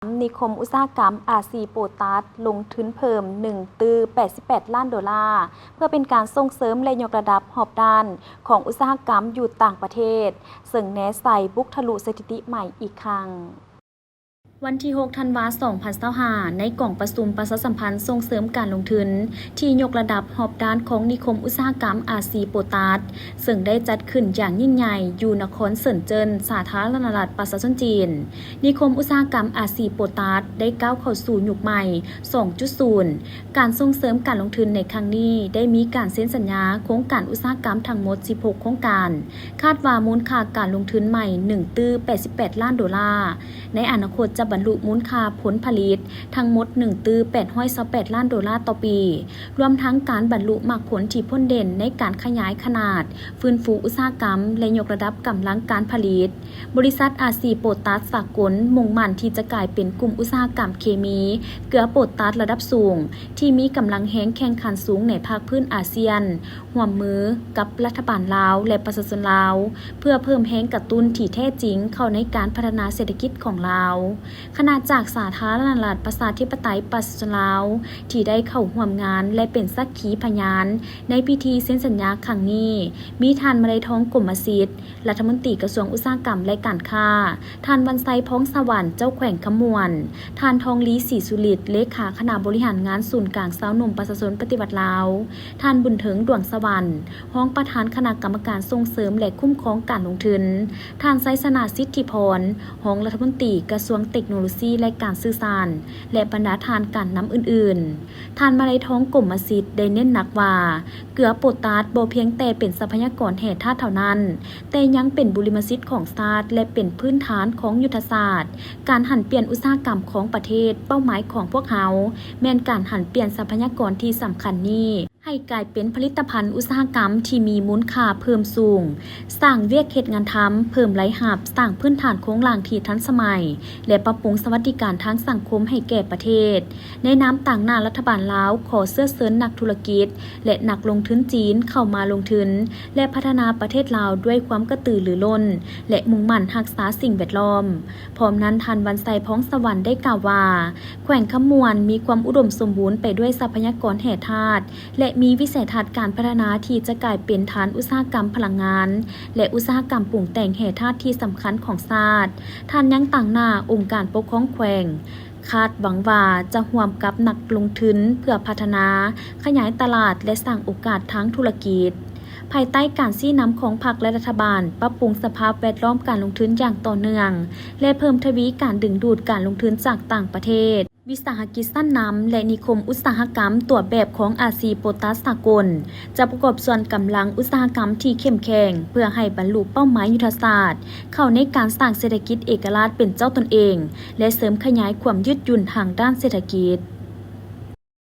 ນິຄົມອຸດສາຫະກຳ ອາຊີ ໂປຕາສ ລົງທຶນເພີ່ມໜຶ່ງຕື້ແປດສິບແປດລ້ານໂດລາ ເພື່ອເປັນການສົ່ງເສີມ ແລະ ຍົກລະດັບຮອບດ້ານຂອງອຸດສາຫະກຳຢູ່ຕ່າງປະເທດ, ເຊິ່ງແນໃສ່ບຸກທະລຸສະຖິຕິໃໝ່ອີກຄັ້ງ. ວັນທີຫົກ ທັນວາ ສອງພັນຊາວຫ້າ ໃນກອງປະຊຸມປະຊາສຳພັນສົ່ງເສີມການລົງທຶນ ທີ່ຍົກລະດັບຮອບດ້ານຂອງນິຄົມອຸດສາຫະກຳ ອາຊີ ໂປຕາສ ເຊິ່ງໄດ້ຈັດຂຶ້ນຢ່າງຍິ່ງໃຫຍ່ຢູ່ນະຄອນເຊິນເຈິນ ສາທາລະນະລັດປະຊາຊົນຈີນ. ນິຄົມອຸດສາຫະກຳ ອາຊີ ໂປຕາສ ໄດ້ກ້າວເຂົ້າສູ່ຍຸກໃໝ່ ສອງຈຸດສູນ. ການສົ່ງເສີມການລົງທຶນໃນຄັ້ງນີ້ ໄດ້ມີການເຊັນສັນຍາໂຄງການອຸດສາຫະກຳທັງໝົດ ສິບຫົກ ໂຄງການ, ຄາດວ່າມູນຄ່າການລົງທຶນໃໝ່ ໜຶ່ງຕື້ແປດສິບແປດລ້ານໂດລາ. ໃນອະນາຄົດຈະບັນລຸມູນຄ່າຜົນຜະລິດທັງໝົດ ໜຶ່ງຕື້ແປດຮ້ອຍຊາວແປດລ້ານໂດລາຕໍ່ປີ, ລວມທັງການບັນລຸໝາກຜົນທີ່ພົ້ນເດັ່ນໃນການຂະຫຍາຍຂະໜາດ, ຟື້ນຟູອຸດສາຫະກຳ ແລະ ຍົກລະດັບກຳລັງການຜະລິດ. ບໍລິສັດ ອາຊີ ໂປຕາສ ສາກົນ ມຸ່ງໝັ້ນທີ່ຈະກາຍເປັນກຸ່ມອຸດສາຫະກຳເຄມີເກືອໂປຕາສລະດັບສູງ ທີ່ມີກຳລັງແຮງແຂ່ງຂັນສູງໃນພາກພື້ນອາຊຽນ, ຮ່ວມມືກັບລັດຖະບານລາວ ແລະ ປະຊາຊົນລາວ ເພື່ອເພີ່ມແຮງກະຕຸ້ນທີ່ແທ້ຈິງເຂົ້າໃນການພັດທະນາເສດຖະກິດຂອງລາວ. ຄະນະຈັກສາທາລະນະລັດປະຊາທິປະໄຕປະຊາຊົນລາວ ທີ່ໄດ້ເຂົ້າຮ່ວມງານ ແລະ ເປັນສັກຂີພະຍານໃນພິທີເຊັນສັນຍາຄັ້ງນີ້ ມີທ່ານ ມະໄລທອງ ກົມມະສິດ ລັດຖະມົນຕີກະຊວງອຸດສາຫະກຳ ແລະ ການຄ້າ, ທ່ານ ວັນໄຊ ພອງສະຫວັນ ເຈົ້າແຂວງຄຳມ່ວນ, ທ່ານ ທອງລີ ສີສຸລິດ ເລຂາຄະນະບໍລິຫານງານສູນກາງຊາວໜຸ່ມປະຊາຊົນປະຕິວັດລາວ, ທ່ານ ບຸນເຖິງ ດວງສະຫວັນ ຮອງປະທານຄະນະກຳມະການສົ່ງເສີມ ແລະ ຄຸ້ມຄອງການລົງທຶນ, ທ່ານ ໄຊຊະນະ ສິດທິພອນ ຮອງລັດຖະມົນຕີກະຊວງເຕັກໂນໂລຊີ ແລະ ການສື່ສານ ແລະ ບັນດາທ່ານການນຳອື່ນໆ. ທ່ານ ມະໄລທອງ ກົມມະສິດ ໄດ້ເນັ້ນໜັກວ່າ ເກືອໂປຕາສບໍ່ພຽງແຕ່ເປັນຊັບພະຍາກອນແຮ່ທາດເທົ່ານັ້ນ, ແຕ່ຍັງເປັນບຸລິມະສິດຂອງຊາດ ແລະ ເປັນພື້ນຖານຂອງຍຸດທະສາດການຫັນປ່ຽນອຸດສາຫະກຳຂອງປະເທດ. ເປົ້າໝາຍຂອງພວກເຮົາແມ່ນການຫັນປ່ຽນຊັບພະຍາກອນທີ່ສຳຄັນນີ້ ໃຫ້ກາຍເປັນຜະລິດຕະພັນອຸດສາຫະກຳທີ່ມີມູນຄ່າເພີ່ມສູງ, ສ້າງວຽກເຮັດງານທຳ, ເພີ່ມລາຍຮັບ, ສ້າງພື້ນຖານໂຄງລ່າງທີ່ທັນສະໄໝ ແລະ ປັບປຸງສະຫວັດດີການທາງສັງຄົມໃຫ້ແກ່ປະເທດ. ໃນນາມຕາງໜ້າລັດຖະບານລາວ ຂໍເຊື້ອເຊີນນັກທຸລະກິດ ແລະ ນັກລົງທຶນຈີນເຂົ້າມາລົງທຶນ ແລະ ພັດທະນາປະເທດລາວດ້ວຍຄວາມກະຕືລືລົ້ນ ແລະ ມຸ່ງໝັ້ນຮັກສາສິ່ງແວດລ້ອມ. ພ້ອມນັ້ນ, ທ່ານ ວັນໄຊ ພອງສະຫວັນ ໄດ້ກ່າວວ່າ ແຂວງຄຳມ່ວນມີຄວາມອຸດົມສົມບູນໄປດ້ວຍຊັບພະຍາກອນແຮ່ທາດ ແລະ ມີວິໄສທັດການພັດທະນາທີ່ຈະກາຍເປັນຖານອຸດສາຫະກຳພະລັງງານ ແລະ ອຸດສາຫະກຳປຸງແຕ່ງແຮ່ທາດທີ່ສຳຄັນຂອງຊາດ. ທ່ານຍັງຕາງໜ້າອົງການປົກຄອງແຂວງ ຄາດຫວັງວ່າຈະຮ່ວມກັບນັກລົງທຶນເພື່ອພັດທະນາ, ຂະຫຍາຍຕະຫຼາດ ແລະ ສ້າງໂອກາດທາງທຸລະກິດ. ພາຍໃຕ້ການຊີ້ນຳຂອງພັກ ແລະ ລັດຖະບານ, ປັບປຸງສະພາບແວດລ້ອມການລົງທຶນຢ່າງຕໍ່ເນື່ອງ ແລະ ເພີ່ມທະວີການດຶງດູດການລົງທຶນຈາກຕ່າງປະເທດ. ວິສາຫະກິດຊັ້ນນຳ ແລະ ນິຄົມອຸດສາຫະກຳຕົວແບບຂອງອາຊີໂປຕາສສາກົນ ຈະປະກອບສ່ວນກຳລັງອຸດສາຫະກຳທີ່ເຂັ້ມແຂງ ເພື່ອໃຫ້ບັນລຸເປົ້າໝາຍຍຸດທະສາດ ເຂົ້າໃນການສ້າງເສດຖະກິດເອກະລາດເປັນເຈົ້າຕົນເອງ ແລະ ເສີມຂະຫຍາຍຄວາມຍືດຫຍຸ່ນທາງດ້ານເສດຖະກິດ.